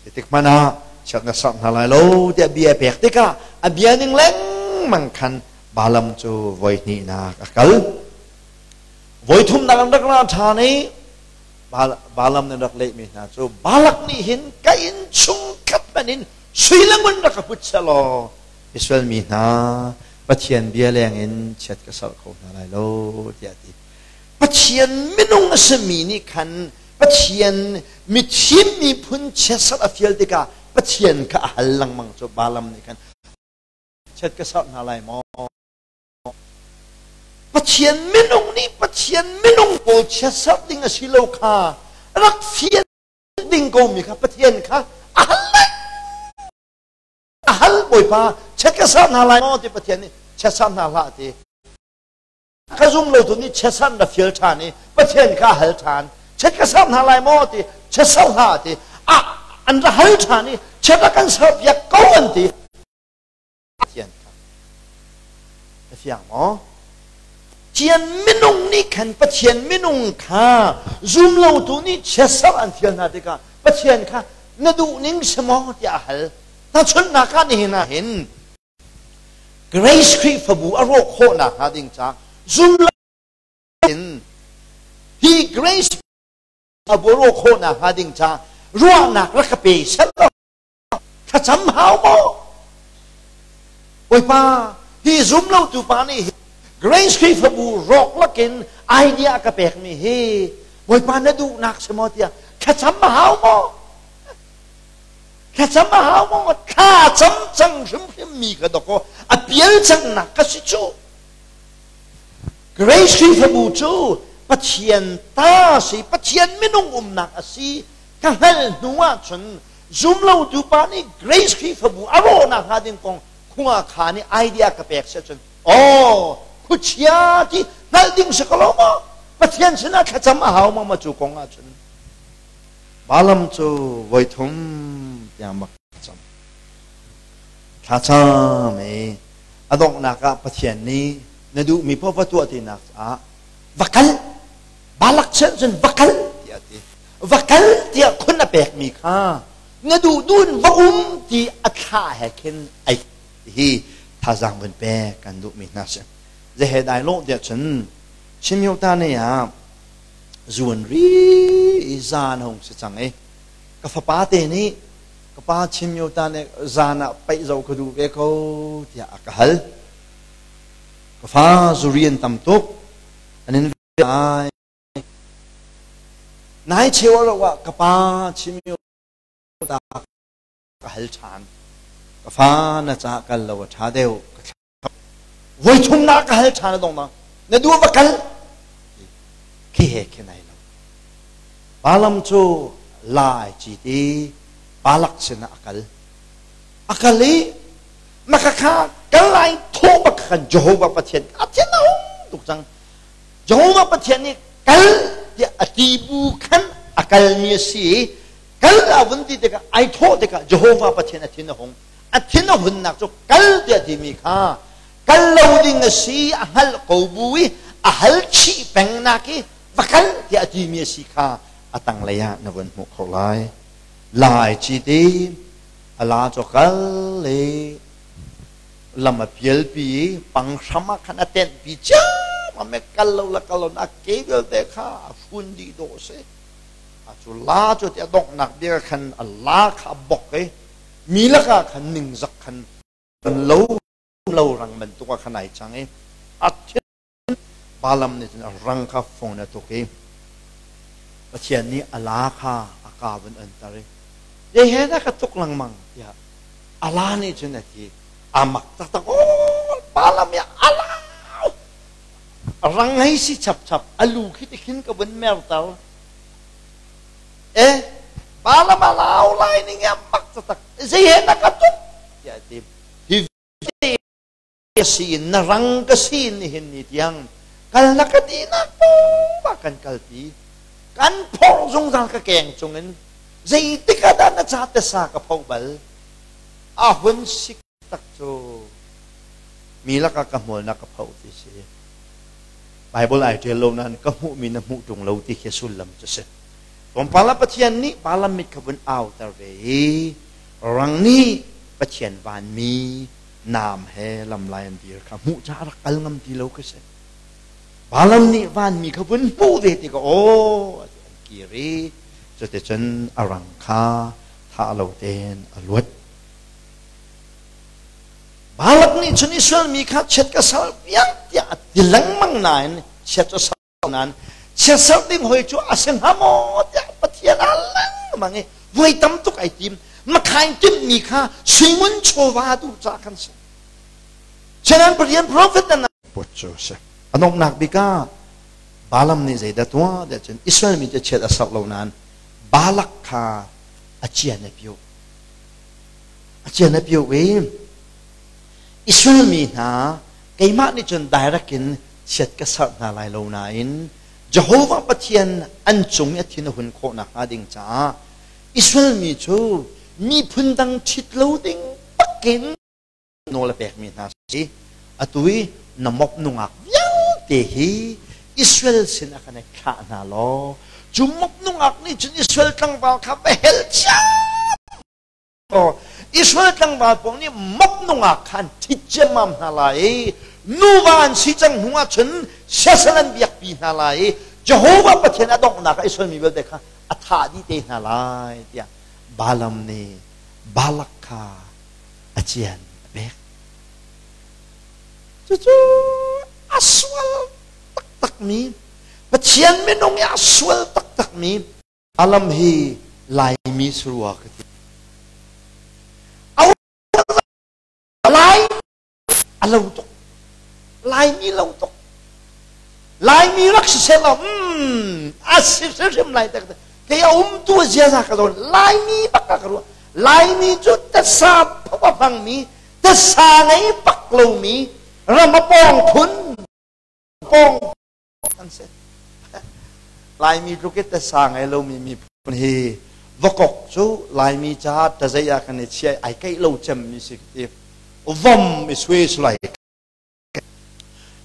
titik hmanh ah chiat na serh hna lai lo tiah bia pek tikah a bia ning lengmang khan Balaam cu voi hnihnak a kal. Voi thumnak an rak ra ṭhan i Balaam nih rak lehmi hna cu Balak nih hin ka inn chung khat hmanh in Sui le ngun rak ka put sehlaw Israel mi hna Pathian bia lengin chiat ka serh kho hna lai lo tiah a ti. Pathian minung a simi nih khan Pathian mithim miphun chiatserh a fial tikah Pathian kha a hal lengmang cu Balaam nih khan chiat ka serh hna lai maw? Pathian minung nih Pathian minung pawl chiatserh ding a si lo kha rak fian ding ko mi kha Pathian kha a hal a hal Bawipa chiat ka ser hna lai maw ti Pathian nih chiat ser hna hlah ti ka zum lo tu nih chiat ser na fial ṭhan i Pathian kha a hal ṭhan chiat ka ser hna lai maw ti chiat ser hlah ti a an ra hal ṭhan i chiat a kan ser piak ko an ti Pathian kha na fiang maw? Pathian minung nih khan Pathian minung kha zum lotu nih chiatserh an fial hna tikah Pathian kha na duh ning si maw tiah a hal. Tahchunhnak ah nihin ah hin Grace Khrihfabu a rawh khawhnak hnga ding ca zum lo in hi Grace a rawh khawhnak hnga ding ca ruahnak rak ka pe sel Thlacam hau maw? Bawipa, hi zum lotu pa nih Grace Khrihfabu rawk lakin idea a ka pekmi hi Bawipa na duhnak si maw tiah thlacam a hau maw? Thlacam a hau maw? Thla cam cang hrimhrim mi ka dawk a pial cangnak ka si cu. Grace Khrihfabu cu Pathian ta si, Pathian minung umnak a si, ka hngalh hnu ahcun zumlotu pa nih Grace Khrihfabu a rawhnak hnga ding kong khunga kha nih idea ka pek si ahcun aw khuachia ti hngalh ding si ko lo maw Pathian sinah thlacam a hau maw ma cu kong ahcun. Balaam cu voithum tiang bak cam. Thlacam i a donghnak ah Pathian nih na duhmi paoh va tuah tinak ah va kal Balak chan cun va kal tiah a ti. Va kal tiah khun a pekmi kha na duh duh in va um ti a thlah he khin ai hi thazaang vun pek kan duhmi hna si. Zehe dai lawh tiah cun Chimyota ne ah zuan ri i zan hung si cang i ka fapa te nih ka pa Chimyota ne zan ah paih zo ka duh ve ko tiah a ka hal. Ka fa zuri an tam tuk an in ai. Nai cheu a ah ka pa Chimyota ka hal ṭhan. Ka fa na ca kal lo a ṭha deuh. Voi thum na ka hal ṭhan a dong na na duh va kal khi he khi nai lo. Balaam cu lai ci ti Balak sinah a kal. A kal i maka kha kal lai thawh bak khan Jehovah Pathian a thin a hung tuk cang. Jehovah Pathian nih kal tiah a ti bu khan a kalmi a si i kal a vun ti tikah ai thawh tikah Jehovah Pathian a thin a hung. A thin a hunnak cu kal tiah timi kha kal lo ding a si a hngalh ko bu i a hal chih pengnak i va kal tiah a timi a si kha a tanglei ah na vun hmuh kho lai. Lai ci ti a la cu kal i lam a pialpi i pang hram ah khan a tenhpi ciammam i kal lo le kal lo a ke vialte kha a hrun dih dawh a si. A cu la cu ti a donghnak bia khan a la kha a bok i mi lakah khan ningzak khan lo lo rang bantuk ah khan ai cang i a thin Balaam nih cun a rang kha fong in a tuk i Pathian nih a la kha a ka vun anter i zei he dah ka tuk lengmang tiah a la nih cun a ti. A mak taktak aw Balaam i a la rang hei si chapchap a lu khi ti khin ka vun merter e Balaam a lau lai ning a mak taktak zei he na ka tuk tiah a ti. Hi ka si in na rang ka si in nihin ni tiang kal na ka tinak poah kan kalpi kan phorh zungzal ka keng cungin zeitik ah dah na ca tesa ka phoh bal a hun sik tak cu mi lakah ka hmual na ka phoh ti si. Bible ai ṭial lo nain ka hmuhmi na hmuh ṭung lo ti khi sullam cu si. Tlawmpal ah Pathian nih Balaam mit kha vun auter ve i rang nih Pathian vanmi naam he lamlai an dir kha hmuh caah rak kal ngam ti lo khi si. Balaam nih vanmi kha vun hmuh ve tikah aw an kir i cuticun a rang kha thah lo tein a luat. Balak nih cun Israel mi kha chiat ka sal piak tiah a ti lengmang nain chiat cu sal nain chiat ser ding hoi cu a si hnga maw tiah Pathian a lengmang i voi tam tuk ai tim. Makhain timhmi kha suingun chawva duh caah khan si. Sinan Pathian prophet nan put cu si. A donghnak bik ah Balaam nih zeidah tuah tiah cun Israel mi cu chiat a serh lo nain Balak kha a cian a piuh. A cian a piuh i Israel mi hna keimah nih cun direct in chiat ka serh hna lai lo nain Jehovah Pathian an cung i a thin a hun khawh nakhnga ding caah Israel mi cu miphun dang ṭhit lo ding bakin nawl a pekmi hna si. Atu i na mop nungak vialte hi Israel sin ah kan i thlah hna law cu mop nungak nih cun Israel tlangval kha va hel ciam. Israel tlangval pawl nih mop nungak kha an ṭhit ciammam hna lai i nuva an si cang hnu ah cun siasal an biakpi hna lai i Jehovah Pathian a donghnak ah Israel mi vialte kha a thah dih te hna lai tiah Balaam nih Balak kha a cian a pek. Cucu a sual taktakmi Pathian minung i a sual taktakmi Alam hi Laimi surua ka ti. Lai a lo tuk. Laimi lo tuk. Laimi rak si seh law, a si hrimhrim lai tak. Kei a um tu a ziaza ka zawn. Laimi bak ka ruah. Laimi cu tasa phapa hmangmi, tasa ngei bak lomi, ram a pawng phun, pawng an si. Laimi tluk i tasa ngei lomi miphun hi Vakok cu Laimi caah tazei ah kan i chiah ai keih lo cemmi si ka ti. Vom i sui sulai.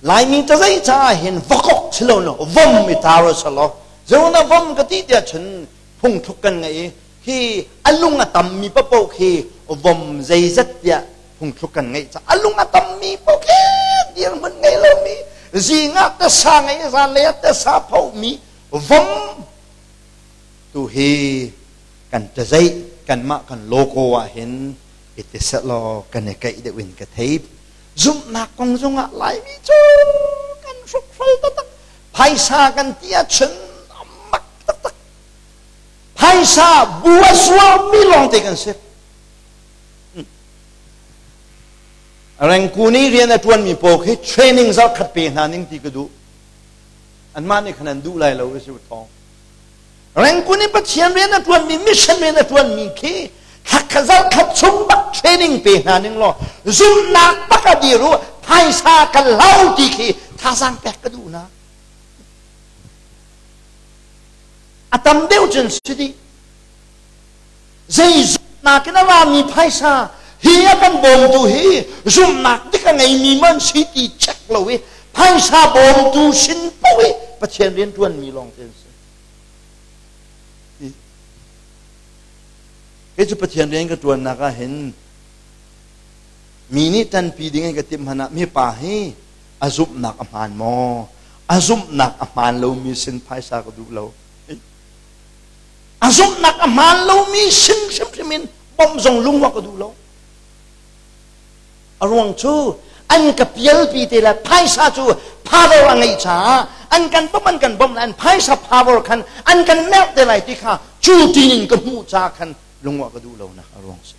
Laimi tazei caah hin vakok si lo no vom i tar salo. Zeuna vom ka ti tiah cun phungthluk kan ngei i hi a lung a tammi paoh khi vom zeizat tiah phungthluk kan ngeih ca a lung a tammi paoh khi dirhmun ngei lomi zing ah tasa ngei zanlei ah tasa phomi vom tu hi kan tazeih kanmah kan logo ah hin i ti selaw kan i keih deuh in ka thei. Zumhnak kong zongah Laimi cu kan hrukhrol taktak. Phaisa kan ti ahcun mak taktak. Phaisa bu a zuarmi lawngte kan si. Rengkun i rian a ṭuanmi pawl khi training zarhkhat pe hna ning ti ka duh. Anmah nih khan an duh lai lo si thawng. Rengkun i Pathian rian a ṭuanmi, mission rian a ṭuanmi khi zarhkhat chung bak training pe hna ning law zumhnak bak a dir u, phaisa kan hlo ti khi thazaang pek ka duh na. A tam deuh cun si dih. Zei zumhnak in a rami phaisa hi a kan bawmtu hi zumhnak dik a ngeimi man si ti check lo i phaisa bawmtu sin paoh i Pathian rian ṭuanmi lawng te an si. Kei cu Pathian rian ka ṭuannak ah hin mi nih ṭanpi ding in ka timh hmanh ah mipa hi a zumhnak a hmaan maw? A zumhnak a hmaan lomi sin phaisa ka duh lo. A zumhnak a hmaan lomi sin hrimhrim in bawmh zong lungwa ka duh lo. A ruang cu an ka pialpi te le phaisa cu power a ngeih caah an kan bawmh an kan bawmh an phaisa power khan an kan merh te lai ti kha cu tinin ka hmuh ca khan lungwa ka duh lonak a ruang si.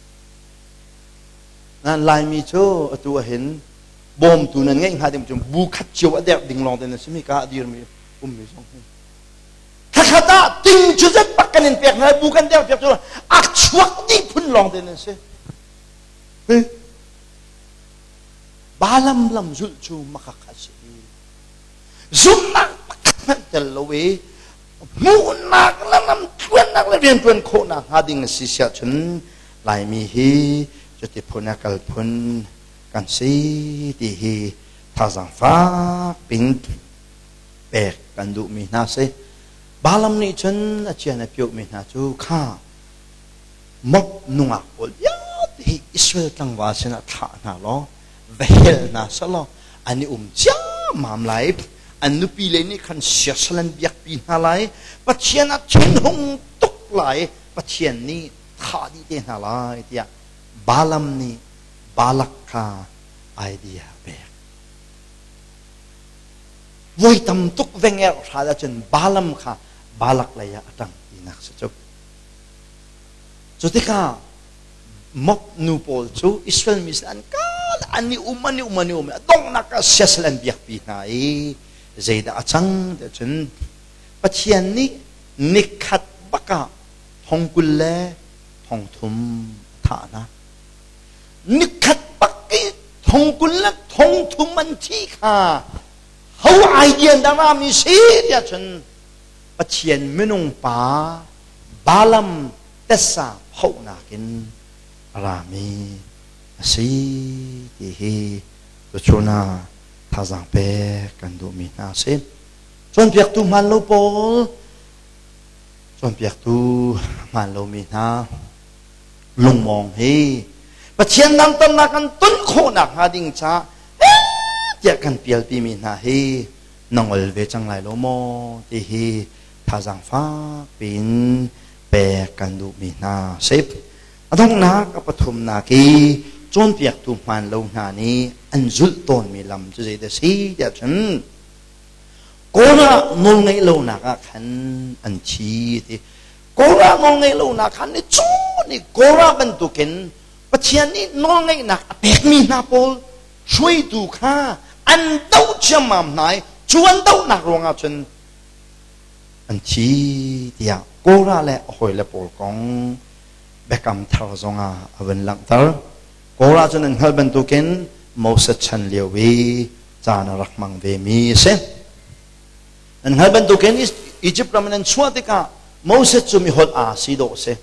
Nan Laimi cu atu ahin bawmtu nan ngeih hnga ding cu bu khat cio a derh ding lawng te na simi ka a dirmi ummi zong hi. Thakhat ah ting cu zet bak kan in pek hna bu kan der piak cu a chuak dih phun lawng te nan si. Balam lam zulh cu makak a si. Zumhnak pakhat hmanh tel lo i hmuhnak le lam tluannak le riantuan khawhnak hnga ding a si siah cun Laimi hi cuti phun a kal phun kan si ti hi thazaang fak pin pek kan duhmi hna si. Balaam nih cun a cian a piohmi hna cu kha mok nungak pawl vialte hi Israel tlangval sinah thlah hna law va hel hna selaw an i um ciammam lai. An nupi le nih khan siasal an biakpi hna lai. Pathian a thinhung tuk lai. Pathian nih thah dih te hna lai tiah Balaam nih Balak kha idea a pek. Voi tam tuk vengerh hral ahcun Balaam kha Balak lei ah a ṭang tinak si cu. Cu tikah Moab nu pawl cu Israel mi sin an kal an i um an i um an i um a donghnak ah siasal an biakpi hna i zeidah a cang tiah cun Pathian nih nikhat bak ah thong 20 le 3000 a thah hna. Nikhat bak i thong 20 le 3000 an thi kha ho idea dah rami si tiah cun Pathian minung pa Balaam tessa phohnak in a rami a si ti hi tuchun ah thazaang pek kan duhmi hna a si. Cawnpiaktu hmaan lo pawl, cawnpiaktu hmaan lomi hna lungmawng hi Pathian dangtamnak kan ton khawhnak hnga ding caah tiah kan pialpimi hna hi na ngol ve cang lai lo maw ti hi thazaang fak piin pek kan duhmi hna si. A donghnak a pathumnak i cawnpiaktu hmaan lo hna nih an zulh tawnmi lam cu zeidah si tiah cun Korah nawlngaih lonak ah khan an thi ti. Korah nawlngaih lonak khan ni cu nih Korah bantukin Pathian nih nawlngaihnak a pekmi hna pawl hruaitu kha an doh ciammam hna i cu an dohnak ruangah cun an thi tiah Korah le a hawile pawl kong Biakam Thar zongah a vun langhter. Korah cu nan hngalh bantukin Moses chan lio i caan a rak hmang vemi a si. Nan hngalh bantukin Egypt ram in an chuah tikah Moses cu mi holh aa si dawh si.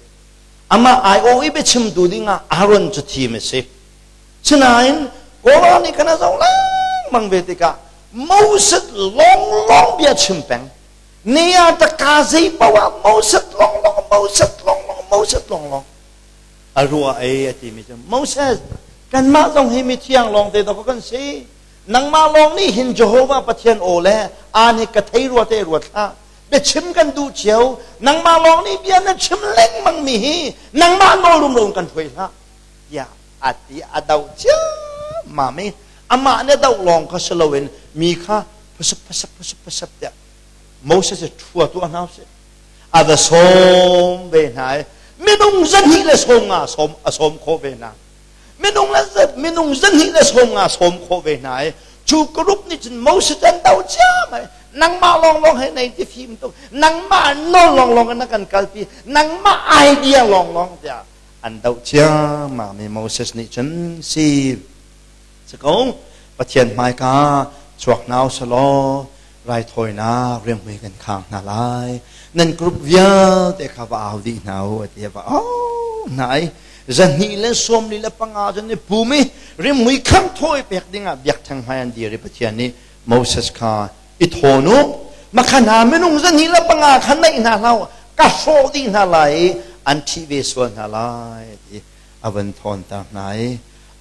Amah aiawh i biachimtu dingah Aaron cu thim a si. Sinain Korah nih khan a zoh lengmang ve tikah Moses lawnglawng bia chim peng. Ni ah taka zei paoh ah Moses lawnglawng, Moses lawnglawng, Moses lawnglawng. A ruah ei a timi cu Moses, kanmah zong hi mithiang lawng te dawk kan si. Nangmah lawng nih hin Jehovah Pathian aw le aan hi ka thei rua te ruat hlah. Biachim kan duh cio. Nangmah lawng nih bia na chim lengmang mi hi nangmah nawl rumro in kan hruai hlah. Tiah a ti a doh ciammam i amah nih a doh lawng kha si loin mi kha phasap phasap phasap phasap tiah Moses cu ṭhua tuah hna usih a va sawm ve hna i minung zahnih le sawm nga sawm a sawm khawh ve hna minung le minung zahnih le sawm nga sawm khawh ve hna i cu group nih cun Moses an do ciammam nangmah lawnglawng he nei ti fim tuk nangmah nawl lawnglawng in na kan kalpi nangmah idea lawnglawng tiah an doh ciammam i Moses nih cun si si ko Pathian hmaika chuak hna usalaw raithawinak rianghmui kan khang hna lai nan group vialte kha va au dih hna u a ti va au hna i zahnih le sawmli le panga cun i pum i rimhmui khang thawi pek dingah biakṭheng hmai an dir i Pathian nih Moses kha i thawn u makha hna minung zahnih le panga kha naih hna hlah ka hrawh dih hna lai i an ṭhih ve sual hna lai ti a van thawnter hna i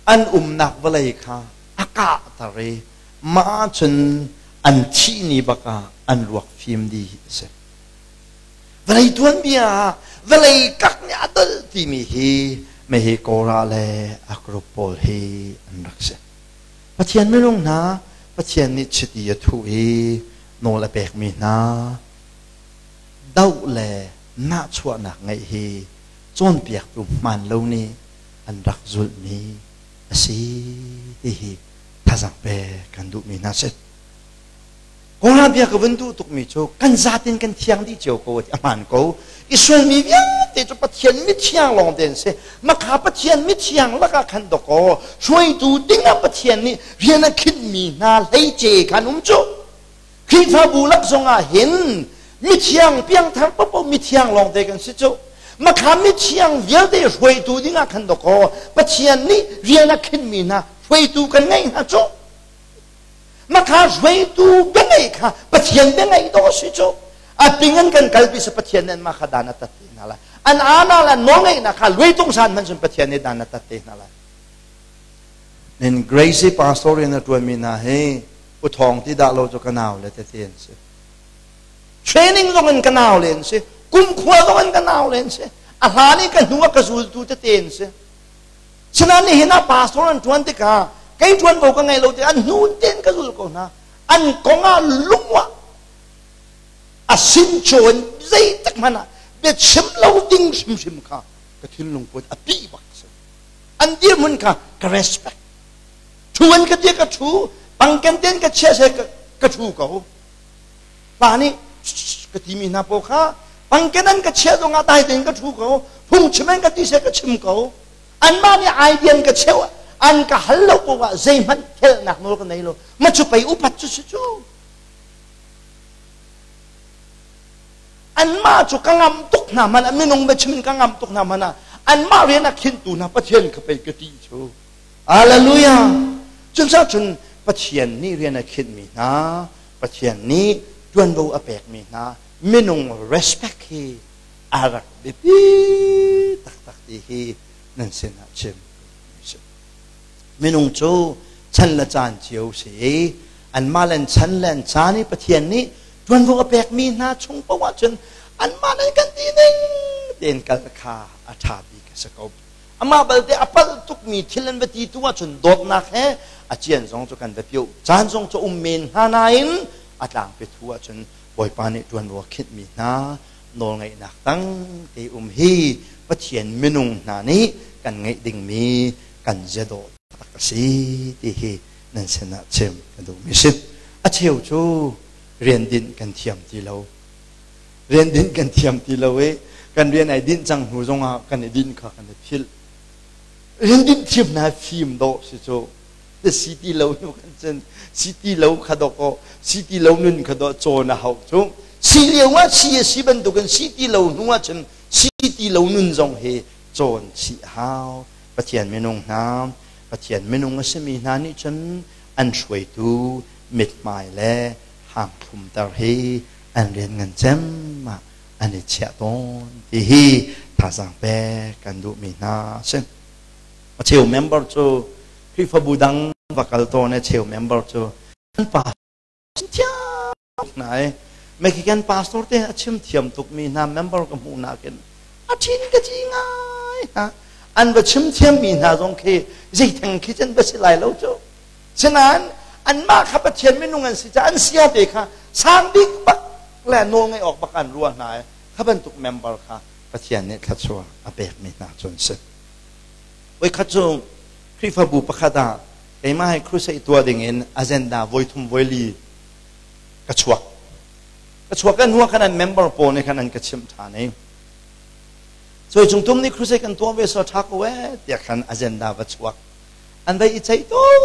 an umnak vawlei kha a kahter i mah cun an thih ni bak ah an ruak fim dih a si. Vawlei tuanbia ah vawlei kak nih a dolh timi hi mehi Korah le a group pawl hi an rak si. Pathian minung hna Pathian nih chiti a thuh i nawl a pekmi hna doh le nahchuahnak ngeih hi cawnpiaktu hmaan lo nih an rak zulhmi a si ti hi thazang pek kan duhmi hna si. Kawlram bia ka vun duh tukmi cu kan zatin kan thiang dih cio ko a hmaan ko. Israel mi vialte cu Pathian mithiang lawng te an si. Makha Pathian mithiang lakah khan dawkaw hruaitu dingah Pathian nih rian a khinhmi hna hleice khan um cu. Khrihfabu lak zongah hin mithiang piangthar paohpaoh mithiang lawng te kan si cu. Makha mithiang vialte hruaitu dingah khan dawkaw Pathian nih rian a khinhmi hna hruaitu kan ngeih hna cu. Makha hruaitu biangeih kha Pathian biangeih dawh a si cu. A ping an kan kalpi sa Pathian nih anmah kha dan a tat te hna lai. An ana le nawlngeihnak kha luaitung san hmanh cun Pathian nih dan a tat te hna lai. Nin Gracie pastor in a ṭuanmi hna hi u thawng ti dah lo cu ka nau le tete an si. Training zong in ka nau le an si. Kumkhua zong in ka nau le an si. A hlan i ka hnu a ka zultu tete an si. Sinain nihin ah pastor an ṭuan tikah kei ṭuanvo ka ngei lo ti an hnu tein ka zul ko hna. An kong ah lung ah a sin cawn zeitik hmanh ah biachim lo ding hrimhrim kha ka thinlung put a pih bak si. An dirhmun kha ka respect. Ṭhu an ka tia ka ṭhu, pangken tein ka chia seh ka ṭhu ko. Pa nih ka timi hna pawl kha pangken an ka chiah zongah dai tein ka ṭhu ko phungchim an ka ti seh ka chim ko anmah nih idea an ka cheuh an ka hal lo poah zeihmanh thelnak nawl ka nei lo ma cu pei upat cu si cu anmah cu ka ngam tuk hna hmanh ah minung biachim in ka ngam tuk hna hmanh ah anmah rian a khinhtu hna Pathian kha pei ka ti cu Hallelujah cun cun Pathian nih rian a khinhmi hna Pathian nih ṭuanvo a pekmi hna minung respect hi a rak biapi taktak ti hi nan sinah chim si. Minung cu chan le caan cio si i anmah le an chan le an caan i Pathian nih ṭuanvo a pekmi hna chung paoh ahcun anmah nih kan ti ning tein kal kha a ṭha bik a si ko. Amah balte a palh tukmi thil an va ti tu ahcun dawtnak he a cian zong cu kan va pioh caan zong cu um men hnga nain a tlangpi thu ahcun Bawipa nih ṭuanvo a khinhmi hna nawlngeihnak tang te um hi Pathian minung hna nih kan ngeih dingmi kan ziadawh tak a si ti hi nan sinah chim ka duhmi si. A cheu cu rian dinh kan thiam ti lo. Rian dinh kan thiam ti lo i kan rian ai dinh cang hnu zongah kan i dinh kha kan i philh. Rian dinh thiam na fim dawh si cu. Si ti lo nu kan cun si ti lo kha dawh ko si ti lo nun kha dawh cawn a hauh cu. Si lio ah si a si bantukin si ti lo hnu ah cun si ti lo nun zong hi cawn chih hau. Pathian minung hna, Pathian minung a simi hna nih cun an hruaitu mithmai le hang thlumter hi an rian ngan cem ah an i chiah tawn ti hi thazaang pek kan duhmi hna a si. A cheu member cu Khrihfabu dang va kal tawn, a cheu member cu an pa thiam hna i Mexican pastor te a chim thiam tukmi hna member ka hmuh nakin a ṭhin ka ci ngai hna. An va chim thiammi hna zong khi zeitheng khi cun va si lai lo cu. Sinain anmah kha Pathian minung an si caah an sia te kha sang bik bak le nawl ngeih awk bak an ruah hna i kha bantuk member kha Pathian nih thluachuah a pekmi hna cu an si. Voikhat cu Khrihfabu pakhat ah keimah he crusade tuah dingin agenda voithum voili ka chuak. Ka chuak kan hnu khan an member pawl nih khan an ka chimh ṭhan i Cuai cung tum nih crusade kan tuah ve so ṭha ko ee tiah khan agenda va chuak. An vai i ceih tawn,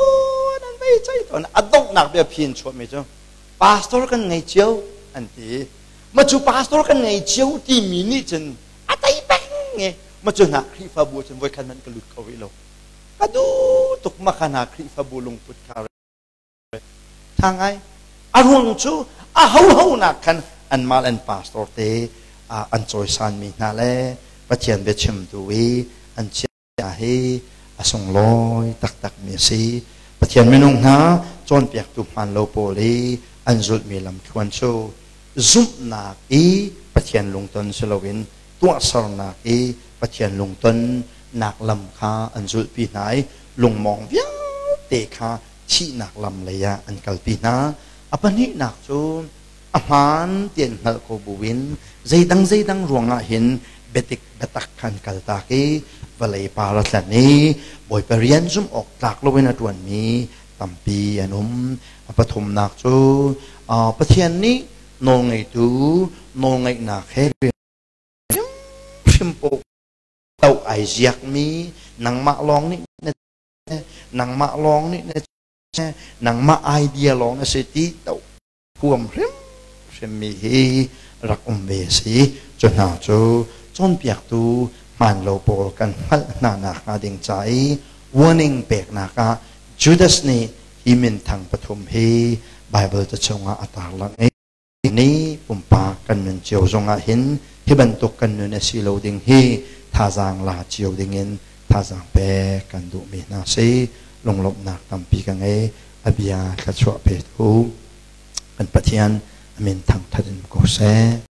an vai i ceih tawn. A donghnak bia phi in chuahmi cu pastor kan ngei cio an ti. Ma cu pastor kan ngei cio timi nih cun a tei peng i ma cu hna Khrihfabu cun voikhat hmanh ka lut kho rih lo. Ka duh tuk ma kha hna Khrihfabu lungput kha ṭha ngai. A ruang cu a hoho nak khan anmah le an pastor te an cawisanmi hna le Pathian biachimtu i an chiah hi a sunglawi taktakmi a si. Pathian minung hna cawnpiaktu hmaan lo pawl i an zulhmi lamthluan cu zumhnak i Pathian lungton si loin tuahsernak i Pathian lungton nak lam kha an zulhpi hna i lungmawng vialte kha thihnak lam lei ah an kalpi hna. A pahnihnak cu a hmaan ti an hngalh ko buin zeidang zeidang ruangah hin biatik biatak kha an kaltak i vawlei par a tlan i Bawipa rian zumh awk tlak loin a ṭuanmi tampi an um. A pathumnak cu Pathian nih nawlngeitu nawlngeihnak he hrimhrim paoh to ai ziakmi nangmah lawng nih na nangmah lawng nih na nangmah idea lawng na si ti to huam hrimhrimmi hi rak um ve a si. Cu hna cu cawnpiaktu hmaan lo pawl kan hngalh hna nakhnga ding ca i warning peknak ah Judas nih hi minthang pathum hi Baibal ca chungah a tarlangh i Ni pumpak kan nun cio zongah hin hi bantuk kan nun a si lo ding hi thazaang la cio dingin thazaang pek kan duhmi hna si. Lunglawmhnak tampi ka ngei. A bia thluachuah petu kan Pathian a min thangthat in ko seh.